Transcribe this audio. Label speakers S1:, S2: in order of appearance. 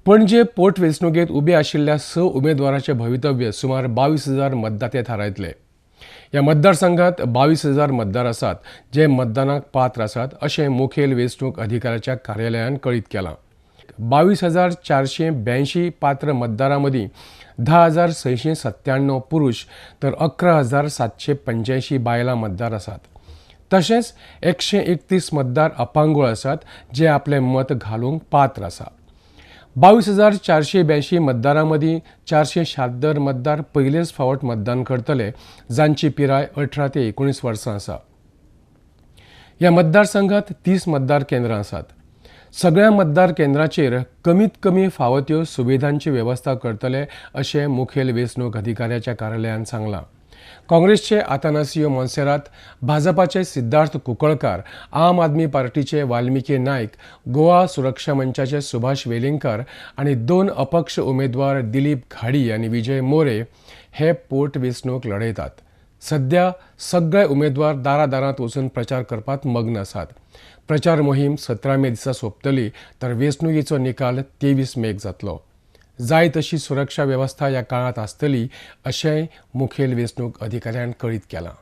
S1: पणजे पोटवेंचणुकेंत उबे आशिल्ल्या 6 उमेदवाराचें भवितव्य सुमार 22,000 मतदाते थारायतले. ह्या मतदारसंघात 22,000 मतदार आसात जे मतदानाक पात्र आसात अशें मुखेल वेंचणूक अधिकाऱ्याच्या कार्यालयान कळीत केलां. 22,482 पात्र मतदारां मदीं 10,697 पुरुष तर 11,785 बायलां मतदार आसात. तशेंच 131 मतदार अपंगूळ आसात जे आपलें मत घालूंक पात्र आसा. 22,482 मतदारां मदीं 476 मतदार पयलेच फावट मतदान करतले जांची पिराय 18 ते 19 वर्सां आसा. ह्या मतदारसंघात 30 मतदार केंद्रां आसात. सगळ्या मतदार केंद्राचेर कमीत कमी फावो त्यो सुविधांची वेवस्था करतले अशें मुखेल वेंचणूक अधिकाऱ्याच्या कार्यालयान सांगलां. काँग्रेसचे आतानासियो मोन्सेरात, भाजपाचे सिद्धार्थ कुंकळकार, आम आदमी पार्टीचे वाल्मिकी नायक, गोवा सुरक्षा मंचाचे सुभाष वेलिंगकर आनी 2 अपक्ष उमेदवार दिलीप घाडी आनी विजय मोरे हे पोटवेंचणूक लढयतात. सध्या सगळे उमेदवार दारादारांत वचून प्रचार करपात मग्न आसात. प्रचार मोहीम 17 मे दिसा सोंपतली तर वेंचणुकेचो निकाल 23 मेक जातलो. जाय तशी सुरक्षा वेवस्था ह्या काळांत आसतली अशेंय मुखेल वेंचणूक अधिकाऱ्यान कळीत केलां.